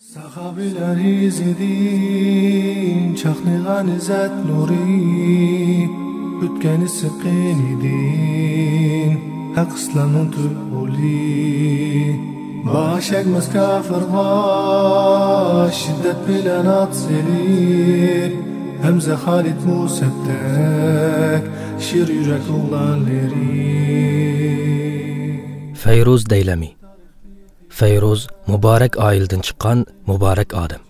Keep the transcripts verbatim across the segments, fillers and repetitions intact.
ساخاۋىلەر ئىزىدىن چاقنىغان ئىززەت نۇرى، ئۆتكەن ئىسسىق قېنىدىن ھەق ئىسلامنىڭ تۈپ ئۇلى. باش ئەگمەس كاپىرغا شىددەت بىلەن ئات سېلىپ، ھەمزە خالىد مۇسەپدەك شىر يۈرەك ئوغلانلىرى. فەيرۇز دەيلەمى. فەيرۇز مۇبارەك ئائىلىدىن چىققان مۇبارەك ئادەم،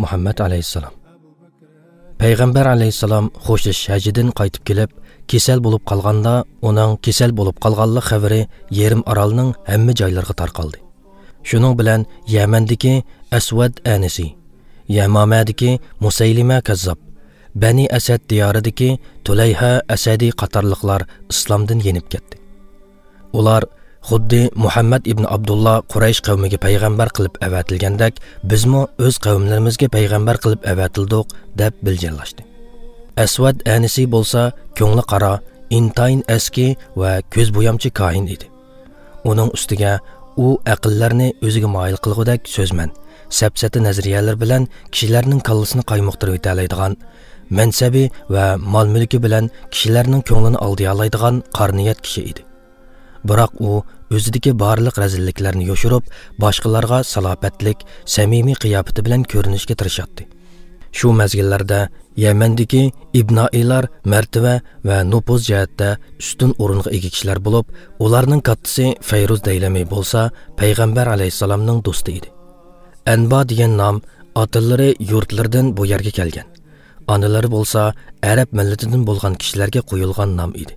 مۇھەممەد ئەلەيھىسسالام. پەيغەمبەر ئەلەيھىسسالام خوشلىشىش ھەجىدىن قايتىپ كېلىپ، كېسەل بولۇپ قالغاندا، ئۇنىڭ كېسەل بولۇپ قالغانلىق خەۋىرى يېرىم ئارالنىڭ ھەممە جايلىرىغا تارقالدى. شۇنىڭ بىلەن يەمەندىكى ئەسۋەد ئەنىسى، يەمامەدىكى مۇسەيلىمە كەززاب، بەنى ئەسەد دىيارىدىكى تۇلەيھە ئەسەدى قاتارلىقلار ئىسلامدىن يېنىپ كەتتى. ئۇلار خۇددى مۇھەممەد ئىبن ئابدۇللا قۇرەيش قەۋمىگە پەيغەمبەر قىلىپ ئەۋەتىلگەندەك، بىزمۇ ئۆز قەۋملىرىمىزگە پەيغەمبەر قىلىپ ئەۋەتىلدۇق، دەپ بىلجىرلاشتى. ئەسۋەد ئەنىسى بولسا كۆڭلى قارا، ئىنتايىن ئەسكى ۋە كۆز بويامچى كاھىن ئىدى. ئۇنىڭ ئۈستىگە ئۇ ئەقىللەرنى ئۆزىگە مايىل قىلغۇدەك سۆزمەن، سەپسەتە نەزەرىيەلىرى بىلەن كىشىلەرنىڭ كاللىسىنى قايمۇقتۇرۇۋېتەلەيدىغان، مەنسەبى ۋە مال-مۈلكى بىلەن كىشىلەرنىڭ كۆڭلىنى ئالدىيالايدىغان قارا نىيەت كىشى ئىدى. بىراق ئۇ ئۆزىدىكى بارلىق رەزىللىكلەرنى يوشۇرۇپ، باشقىلارغا سالاپەتلىك، سەمىمىي قىياپىتى بىلەن كۆرۈنۈشكە تىرىشاتتى. شۇ مەزگىللەردە يەمەندىكى ئىبنائىلار مەرتىۋە ۋە نوپۇز جەھەتتە ئۈستۈن ئورۇنغا ئىگە كىشىلەر بولۇپ، ئۇلارنىڭ كاتتىسى فەيرۇز دەيلەمى بولسا پەيغەمبەر ئەلەيھىسسالامنىڭ دوستى ئىدى. ئەنبا دېگەن نام ئاتىلىرى يۇرتلىرىدىن بۇ يەرگە كەلگەن. ئانىلىرى بولسا ئەرەب مىللىتىدىن بولغان كىشىلەرگە قويۇلغان نام ئىدى.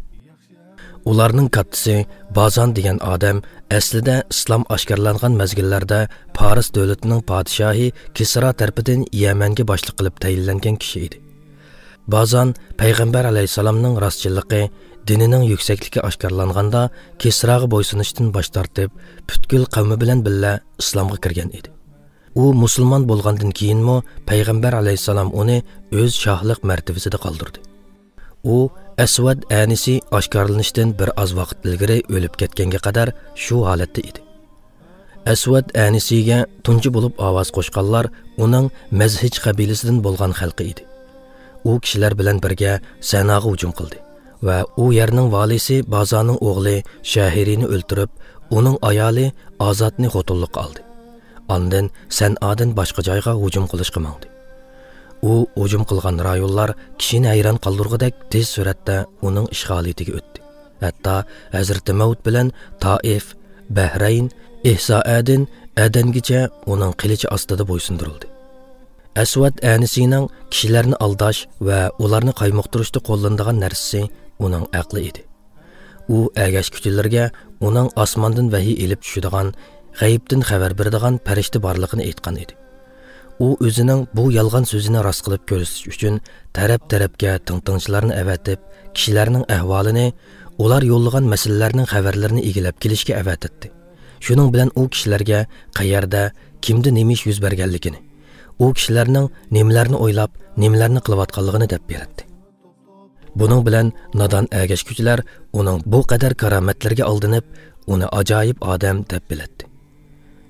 ئۇلارنىڭ كاتتىسى بازان دېگەن ئادەم ئەسلىدە ئىسلام ئاشكارىلانغان مەزگىللەردە پارس دۆلىتىنىڭ پادىشاھى كىسرا تەرىپىدىن يەمەنگە باشلىق قىلىپ تەيىنلەنگەن كىشى ئىدى. بازان پەيغەمبەر ئەلەيھىسسالامنىڭ راستچىللىقى، دىنىنىڭ يۈكسەكلىكى ئاشكارىلانغاندا، كىسراغا بويسۇنۇشتىن باش تارتىپ، پۈتكۈل قەۋمى بىلەن بىللە ئىسلامغا كىرگەن ئىدى. ئۇ مۇسۇلمان بولغاندىن كېيىنمۇ پەيغەمبەر ئەلەيھىسسالام ئۇنى ئۆز شاھلىق مەرتىۋىسىدە قالدۇردى. ئۇ ئەسۋەد ئەنىسى ئاشكارىلىنىشتىن بىر ئاز ۋاقىت ئىلگىرى ئۆلۈپ كەتكەنگە قەدەر شۇ ھالەتتە ئىدى. ئەسۋەد ئەنىسىگە تۇنجى بولۇپ ئاۋاز قوشقانلار ئۇنىڭ مەزھىج قەبىلىسىدىن بولغان خەلقى ئىدى. ئۇ كىشىلەر بىلەن بىرگە سەناغا ھۇجۇم قىلدى ۋە ئۇ يەرنىڭ ۋالىسى بازانىڭ ئوغلى شەھىرىنى ئۆلتۈرۈپ، ئۇنىڭ ئايالى ئازادنى خوتۇنلۇققا ئالدى. ئاندىن سەنئادىن باشقا جايغا ھۇجۇم قىلىشقا ماڭدى. ئۇ ھۇجۇم قىلغان رايونلار كىشىنى ھەيران قالدۇرغۇدەك تېز سۈرئەتتە ئۇنىڭ ئىشغالىيىتىگە ئۆتتى. ھەتتا ھەزرىتى مەۋت بىلەن تائىف، بەھرەين، ئېھسائەدىن ئەدەنگىچە ئۇنىڭ قىلىچى ئاستىدا بويسۇندۇرۇلدى. ئەسۋەد ئەنىسىنىڭ كىشىلەرنى ئالداش ۋە ئۇلارنى قايمۇقتۇرۇشتا قوللىنىدىغان نەرسىسى ئۇنىڭ ئەقلى ئىدى. ئۇ ئەگەشكۈچىلىرىگە ئۇنىڭ ئاسماندىن ۋەھىي ئېلىپ چۈشىدىغان، غەيىبتىن خەۋەر بېرىدىغان پەرىشتە بارلىقىنى ئېيتقان ئىدى. ئۇ ئۆزىنىڭ بۇ يالغان سۆزىنى راست قىلىپ كۆرسىتىش ئۈچۈن تەرەپ-تەرەپكە تىڭتىڭچىلارنى ئەۋەتىپ، كىشىلەرنىڭ ئەھۋالىنى، ئۇلار يوللىغان مەسىلىلەرنىڭ خەۋەرلىرىنى ئىگىلەپ كېلىشكە ئەۋەتەتتى. شۇنىڭ بىلەن ئۇ كىشىلەرگە قەيەردە، كىمدە نېمە ئىش يۈز بەرگەنلىكىنى، ئۇ كىشىلەرنىڭ نېمىلەرنى ئويلاپ، نېمىلەرنى قىلىۋاتقانلىقىنى دەپ بېرەتتى. بۇنىڭ بىلەن نادان ئەگەشكۈچىلەر ئۇنىڭ بۇ قەدەر كارامەتلىرىگە ئالدىنىپ، ئۇنى ئاجايىپ ئادەم دەپ بىلەتتى.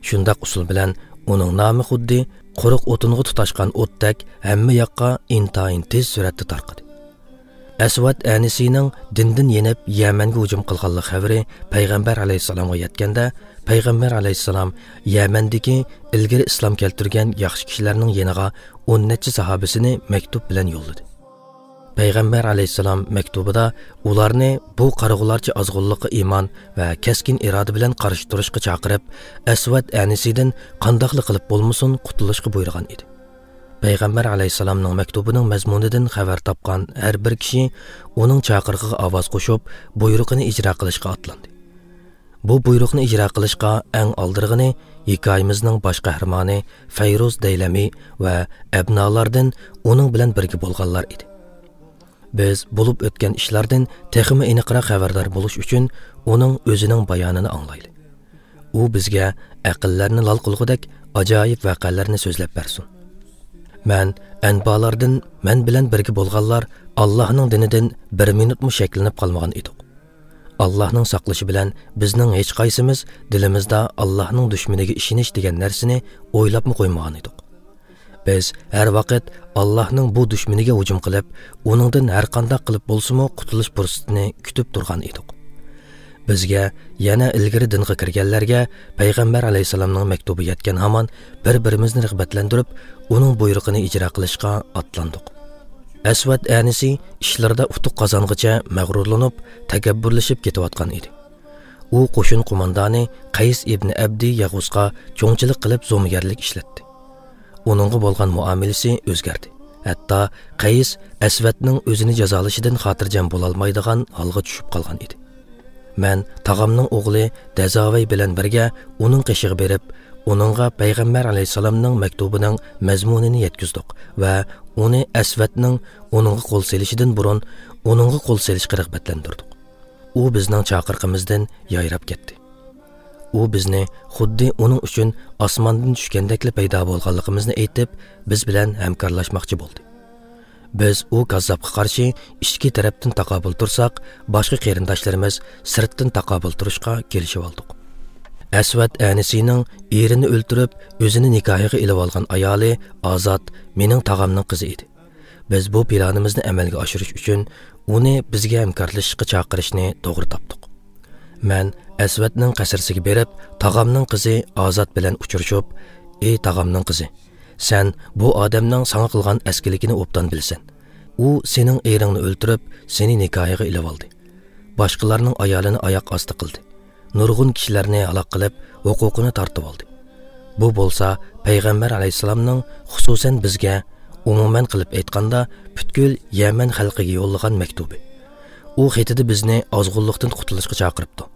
شۇنداق ئۇسۇل بىلەن ئۇنىڭ نامى خۇددى قۇرۇق ئوتۇنغا تۇتاشقان ئوتتەك ھەممە ياققا ئىنتايىن تېز سۈرئەتتە تارقىدى. ئەسۋەد ئەنىسىنىڭ دىندىن يېنىپ يەمەنگە ھۇجۇم قىلغانلىق خەۋىرى پەيغەمبەر ئەلەيھىسسالامغا يەتكەندە، پەيغەمبەر ئەلەيھىسسالام يەمەندىكى ئىلگىرى ئىسلام كەلتۈرگەن ياخشى كىشىلەرنىڭ يېنىغا ئون نەچچە ساھابىسىنى مەكتۇپ بىلەن يوللىدى. پەيغەمبەر ئەلەيھىسسالام مەكتۇبىدا ئۇلارنى بۇ قارىغۇلارچە ئازغۇنلۇققا ئىمان ۋە كەسكىن ئىرادە بىلەن قارشى تۇرۇشقا چاقىرىپ، ئەسۋەد ئەنىسىدىن قانداقلا قىلىپ بولمىسۇن قۇتۇلۇشقا بۇيرۇغان ئىدى. پەيغەمبەر ئەلەيھىسسالامنىڭ مەكتۇبىنىڭ مەزمۇنىدىن خەۋەر تاپقان ھەر بىر كىشى ئۇنىڭ چاقىرىقىغا ئاۋاز قوشۇپ، بۇيرۇقىنى ئىجرا قىلىشقا ئاتلاندى. بۇ بۇيرۇقنى ئىجرا قىلىشقا ئەڭ ئالدىرىغىنى ھېكايىمىزنىڭ باش قەھرىمانى فەيرۇز دەيلەمى ۋە ئەبنالاردىن ئۇنىڭ بىلەن بىرگە بولغانلار ئىدى. بىز بولۇپ ئۆتكەن ئىشلاردىن تېخىمۇ ئېنىقراق خەۋەردار بولۇش ئۈچۈن ئۇنىڭ ئۆزىنىڭ بايانىنى ئاڭلايلى. ئۇ بىزگە ئەقىللەرنى لال قىلغۇدەك ئاجايىپ ۋەقەلەرنى سۆزلەپ بەرسۇن. مەن ئەنبالاردىن مەن بىلەن بىرگە بولغانلار ئاللاھنىڭ دىنىدىن بىر مىنۇتمۇ شەكلىنىپ قالمىغان ئىدۇق. ئاللاھنىڭ ساقلىشى بىلەن بىزنىڭ ھېچقايسىمىز دىلىمىزدا ئاللاھنىڭ دۈشمىنىگە ئىشىنىش دېگەن نەرسىنى ئويلاپمۇ قويمىغان ئىدۇق. بىز ھەر ۋاقىت ئاللاھنىڭ بۇ دۈشمىنىگە ھۇجۇم قىلىپ، ئۇنىڭدىن ھەرقانداق قىلىپ بولسىمۇ قۇتۇلۇش پۇرسىتىنى كۈتۈپ تۇرغان ئىدۇق. بىزگە، يەنە ئىلگىرى دىنغا كىرگەنلەرگە پەيغەمبەر ئەلەيھىسسالامنىڭ مەكتۇبى يەتكەن ھامان بىر-بىرىمىزنى رىغبەتلەندۈرۈپ، ئۇنىڭ بۇيرۇقىنى ئىجرا قىلىشقا ئاتلاندۇق. ئەسۋەد ئەنىسى ئىشلىرىدا ئۇتۇق قازانغىچە مەغرۇرلىنىپ، تەكەببۇرلىشىپ كېتىۋاتقان ئىدى. ئۇ قوشۇن قوماندانى قەيس ئىبنى ئەبدى يەغۇزغا چوڭچىلىق قىلىپ زومىگەرلىك ئىشلەتتى. ئۇنىڭغا بولغان مۇئامىلىسى ئۆزگەردى. ھەتتا قەيس ئەسۋەدنىڭ ئۆزىنى جازالىشىدىن خاتىرجەم بولالمايدىغان ھالغا چۈشۈپ قالغان ئىدى. مەن تاغامنىڭ ئوغلى دەزاۋەي بىلەن بىرگە ئۇنىڭ قېشىغا بېرىپ، ئۇنىڭغا پەيغەمبەر ئەلەيھىسسالامنىڭ مەكتۇبىنىڭ مەزمۇنىنى يەتكۈزدۇق ۋە ئۇنى ئەسۋەدنىڭ ئۇنىڭغا قول سېلىشىدىن بۇرۇن ئۇنىڭغا قول سېلىشقا رىغبەتلەندۈردۇق. ئۇ بىزنىڭ چاقىرىقىمىزدىن يايراپ كەتتى. ئۇ بىزنى خۇددى ئۇنىڭ ئۈچۈن ئاسماندىن چۈشكەندەكلا پەيدا بولغانلىقىمىزنى ئېيتىپ، بىز بىلەن ھەمكارلاشماقچى بولدى. بىز ئۇ كاززاپقا قارشى ئىچكى تەرەپتىن تاقابىل تۇرساق، باشقا قېرىنداشلىرىمىز سىرتتىن تاقابىل تۇرۇشقا كېلىشىۋالدۇق. ئەسۋەد ئەنىسىنىڭ ئېرىنى ئۆلتۈرۈپ، ئۆزىنى نىكاھىغا ئېلىۋالغان ئايالى ئازات مېنىڭ تاغامنىڭ قىزى ئىدى. بىز بۇ پىلانىمىزنى ئەمەلگە ئاشۇرۇش ئۈچۈن ئۇنى بىزگە ھەمكارلىشىشقا چاقىرىشنى توغرا تاپتۇق. مەن ئەسۋەدنىڭ قەسرىسىگە بېرىپ، تاغامنىڭ قىزى ئازات بىلەن ئۇچرىشىپ، ئى تاغامنىڭ قىزى، سەن بۇ ئادەمنىڭ ساڭا قىلغان ئەسكىلىكىنى ئوبدان بىلىسەن. ئۇ سېنىڭ ئېرىڭنى ئۆلتۈرۈپ، سېنى نىكاھىغا ئېلىۋالدى. باشقىلارنىڭ ئايالىنى ئاياق ئاستى قىلدى. نۇرغۇن كىشىلەرنى ھالاك قىلىپ، ھوقۇقىنى تارتىۋالدى. بۇ بولسا پەيغەمبەر ئەلەيھىسسالامنىڭ خۇسۇسەن بىزگە، ئومۇمەن قىلىپ ئېيتقاندا، پۈتكۈل يەمەن خەلقىگە يوللىغان مەكتۇبى. ئۇ خېتىدە بىزنى ئازغۇنلۇقتىن قۇتۇلۇشقا چاقىرىپتۇ.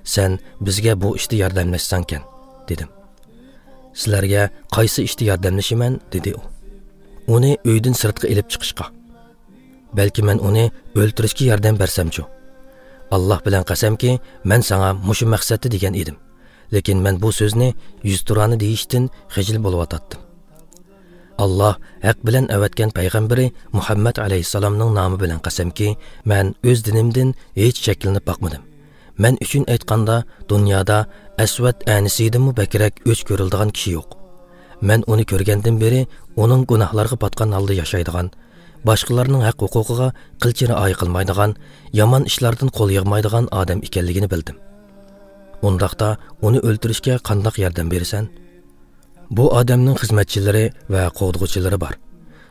سەن بىزگە بۇ ئىشتا ياردەملەشسەڭكەن، دېدىم. سىلەرگە قايسى ئىشتا ياردەملىشىمەن؟ دېدى ئۇ. ئۇنى ئۆيدىن سىرتقا ئېلىپ چىقىشقا. بەلكى مەن ئۇنى ئۆلتۈرۈشكە ياردەم بەرسەمچۇ؟ ئاللاھ بىلەن قەسەمكى، مەن ساڭا مۇشۇ مەقسەتتە دېگەن ئىدىم. لېكىن مەن بۇ سۆزنى يۈزتۇرانە دېيىشتىن خىجىل بولۇۋاتاتتىم. ئاللاھ ھەق بىلەن ئەۋەتكەن پەيغەمبىرى مۇھەممەد ئەلەيھىسسالامنىڭ نامى بىلەن قەسەمكى، مەن ئۆز دىنىمدىن ھېچ شەكلىنىپ باقمىدىم. مەن ئۈچۈن ئېيتقاندا، دۇنيادا ئەسۋەد ئەنىسىدىنمۇ بەكرەك ئۆچ كۆرۈلىدىغان كىشى يوق. مەن ئۇنى كۆرگەندىن بېرى ئۇنىڭ گۇناھلارغا پاتقان ھالدا ياشايدىغان، باشقىلارنىڭ ھەق ھوقۇقىغا قىلچە رىئايە قىلمايدىغان، يامان ئىشلاردىن قول يىغمايدىغان ئادەم ئىكەنلىكىنى بىلدىم. ئۇنداقتا ئۇنى ئۆلتۈرۈشكە قانداق ياردەم بېرىسەن؟ بۇ ئادەمنىڭ خىزمەتچىلىرى ۋە قوغدىغۇچىلىرى بار.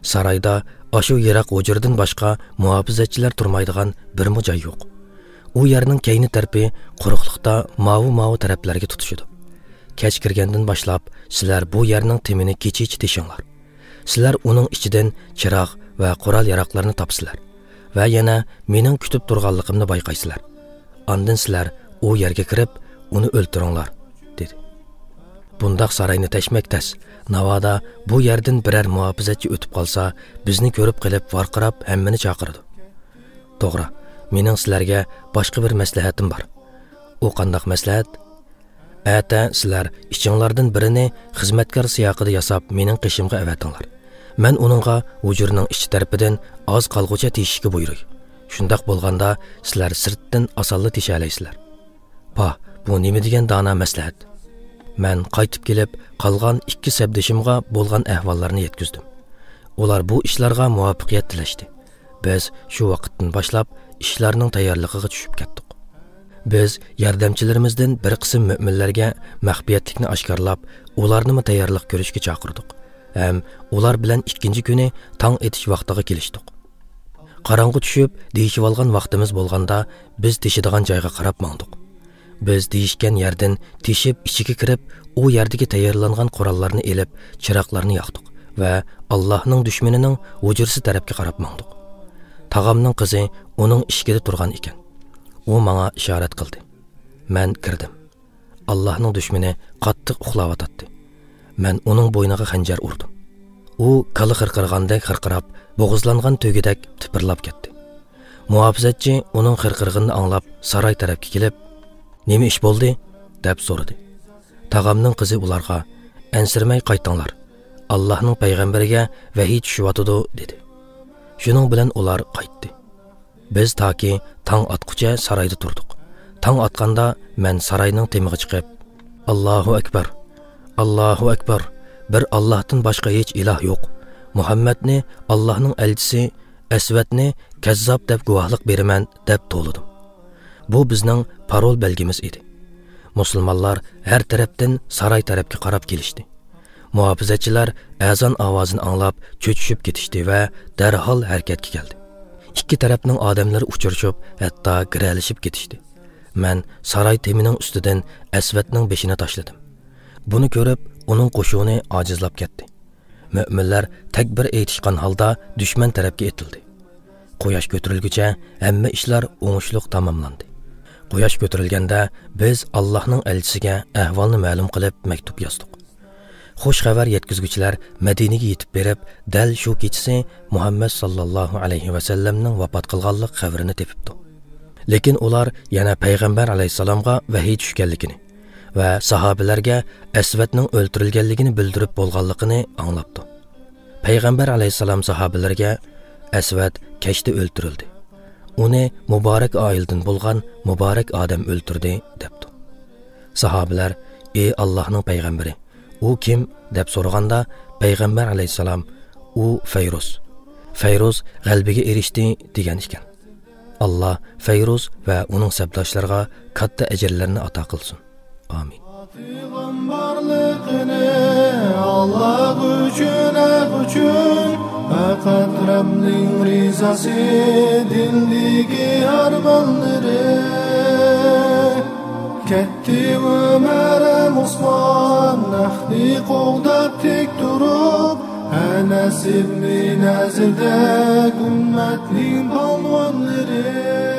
سارايدا ئاشۇ يىراق ھۇجرىدىن باشقا مۇھاپىزەتچىلەر تۇرمايدىغان بىرمۇ جاي يوق. ئۇ يەرنىڭ كەينى تەرىپى قۇرۇقلۇقتا ماۋۇ-ماۋۇ تەرەپلەرگە تۇتىشىدۇ. كەچ كىرگەندىن باشلاپ سىلەر بۇ يەرنىڭ تېمىنى كېچىچە تېشىڭلار. سىلەر ئۇنىڭ ئىچىدىن چىراغ ۋە قورال-ياراغلارنى تاپىسىلەر ۋە يەنە مېنىڭ كۈتۈپ تۇرغانلىقىمنى بايقايسىلەر. ئاندىن سىلەر ئۇ يەرگە كىرىپ، ئۇنى ئۆلتۈرۈڭلار، دېدى. بۇنداق ساراينى تەشمەك تەس. ناۋادا بۇ يەردىن بىرەر مۇھاپىزەتچى ئۆتۈپ قالسا، بىزنى كۆرۈپ قېلىپ ۋارقىراپ ھەممىنى چاقىرىدۇ. توغرا، مېنىڭ سىلەرگە باشقا بىر مەسلىھەتىم بار. ئۇ قانداق مەسلىھەت؟ ئەتە سىلەر ئىچىڭلاردىن بىرىنى خىزمەتكار سىياقىدا ياساپ مېنىڭ قېشىمغا ئەۋەتىڭلار. مەن ئۇنىڭغا ھۇجرىنىڭ ئىچ تەرىپىدىن ئاز قالغۇچە تېشىشكە بۇيرۇي. شۇنداق بولغاندا سىلەر سىرتتىن ئاسانلا تېشەلەيسىلەر. پاھ، بۇ نېمە دېگەن دانا مەسلىھەت! مەن قايتىپ كېلىپ، قالغان ئىككى سەپدىشىمغا بولغان ئەھۋاللارنى يەتكۈزدۈم. ئۇلار بۇ ئىشلارغا مۇۋەپپەقىيەت تىلەشتى. بىز شۇ ۋاقىتتىن باشلاپ ئىشلارنىڭ تەييارلىقىغا چۈشۈپ كەتتۇق. بىز ياردەمچىلىرىمىزدىن بىر قىسىم مۆمىنلەرگە مەخپىيەتلىكنى ئاشكارىلاپ، ئۇلارنىمۇ تەييارلىق كۆرۈشكە چاقىردۇق ھەم ئۇلار بىلەن ئىككىنچى كۈنى تاڭ ئېتىش ۋاقتىغا كېلىشتۇق. قاراڭغۇ چۈشۈپ، دېيىشىۋالغان ۋاقتىمىز بولغاندا، بىز تېشىدىغان جايغا قاراپ ماڭدۇق. بىز دېيىشكەن يەردىن تېشىپ ئىچىگە كىرىپ، ئۇ يەردىكى تەييارلانغان قوراللارنى ئېلىپ، چىراغلارنى ياقتۇق ۋە ئاللاھنىڭ دۈشمىنىنىڭ ھۇجرىسى تەرەپكە قاراپ ماڭدۇق. تاغامنىڭ قىزى ئۇنىڭ ئىشىكىدە تۇرغان ئىكەن. ئۇ ماڭا ئىشارەت قىلدى. مەن كىردىم. ئاللاھنىڭ دۈشمىنى قاتتىق ئۇخلاۋاتاتتى. مەن ئۇنىڭ بوينىغا خەنجەر ئۇردۇم. ئۇ كالا خىرقىرىغاندەك خىرقىراپ، بوغۇزلانغان تۆگىدەك تىپىرلاپ كەتتى. مۇھاپىزەتچى ئۇنىڭ خىرقىرىغىنىنى ئاڭلاپ، ساراي تەرەپكە كېلىپ، «نېمە ئىش بولدى؟» دەپ سورىدى. تاغامنىڭ قىزى ئۇلارغا، «ئەنسىرىمەي قايتىڭلار. ئاللاھنىڭ پەيغەمبىرىگە ۋەھىي چۈشۈۋاتىدۇ» دېدى. شۇنىڭ بىلەن ئۇلار قايتتى. بىز تاكى تاڭ ئاتقۇچە سارايدا تۇردۇق. تاڭ ئاتقاندا مەن ساراينىڭ تېمىغا چىقىپ، «ئاللاھۇ ئەكبەر! ئاللاھۇ ئەكبەر! بىر ئاللاھتىن باشقا ھېچ ئىلاھ يوق! مۇھەممەدنى ئاللاھنىڭ ئەلچىسى، ئەسۋەدنى كەززاپ دەپ گۇۋاھلىق بېرىمەن!» دەپ توۋلىدىم. بۇ بىزنىڭ پارول بەلگىمىز ئىدى. مۇسۇلمانلار ھەر تەرەپتىن ساراي تەرەپكە قاراپ كېلىشتى. مۇھاپىزەتچىلەر ئەزان ئاۋازىنى ئاڭلاپ چۆچۈشۈپ كېتىشتى ۋە دەرھال ھەرىكەتكە كەلدى. ئىككى تەرەپنىڭ ئادەملىرى ئۇچرىشىپ، ھەتتا گىرەلىشىپ كېتىشتى. مەن ساراي تېمىنىڭ ئۈستىدىن ئەسۋەدنىڭ بېشىنى تاشلىدىم. بۇنى كۆرۈپ، ئۇنىڭ قوشۇنى ئاجىزلاپ كەتتى. مۆمىنلەر تەكبىر ئېيتىشقان ھالدا دۈشمەن تەرەپكە ئېتىلدى. قۇياش كۆتۈرۈلگۈچە ھەممە ئىشلار ئوڭۇشلۇق تاماملاندى. قۇياش كۆتۈرۈلگەندە بىز ئاللاھنىڭ ئەلچىسىگە ئەھۋالنى مەلۇم قىلىپ مەكتۇپ يازدۇق. خۇش خەۋەر يەتكۈزگۈچىلەر مەدىنىگە يېتىپ بېرىپ، دەل شۇ كېچىسى مۇھەممەد ساللاللاھۇ ئەلەيھى ۋەسەللەمنىڭ ۋاپات قىلغانلىق خەۋىرىنى تېپىپتۇ. لېكىن ئۇلار يەنە پەيغەمبەر ئەلەيھىسسالامغا ۋەھىي چۈشكەنلىكىنى ۋە ساھابىلەرگە ئەسۋەدنىڭ ئۆلتۈرۈلگەنلىكىنى بىلدۈرۈپ بولغانلىقىنى ئاڭلاپتۇ. پەيغەمبەر ئەلەيھىسسالام ساھابىلەرگە، «ئەسۋەد كەچتە ئۆلتۈرۈلدى. ئۇنى مۇبارەك ئائىلىدىن بولغان مۇبارەك ئادەم ئۆلتۈردى» دەپتۇ. ساھابىلەر، «ئى ئاللاھنىڭ پەيغەمبىرى، ئۇ كىم؟» دەپ سورىغاندا، پەيغەمبەر ئەلەيھىسسالام، «ئۇ فەيرۇز. فەيرۇز غەلىبىگە ئېرىشتى» دېگەن ئىكەن. ئاللا فەيرۇز ۋە ئۇنىڭ سەپداشلىرىغا كاتتا ئەجىرلەرنى ئاتا قىلسۇن. ئامىن. پەيغەمبەرلىقىنى ئاللا ئۈچۈن، ھەق ئۈچۈن، پەقەت رەبنىڭ رىزاسى دىلدىكى ئارمانلىرى. كەتتى ئۆمەر ھەم ئوسمان، ھەقنى قوغداپ تىك تۇرۇپ، ئەنەس ئىبنى نەزىردەك ئۈممەتنىڭ پالۋانلىرى.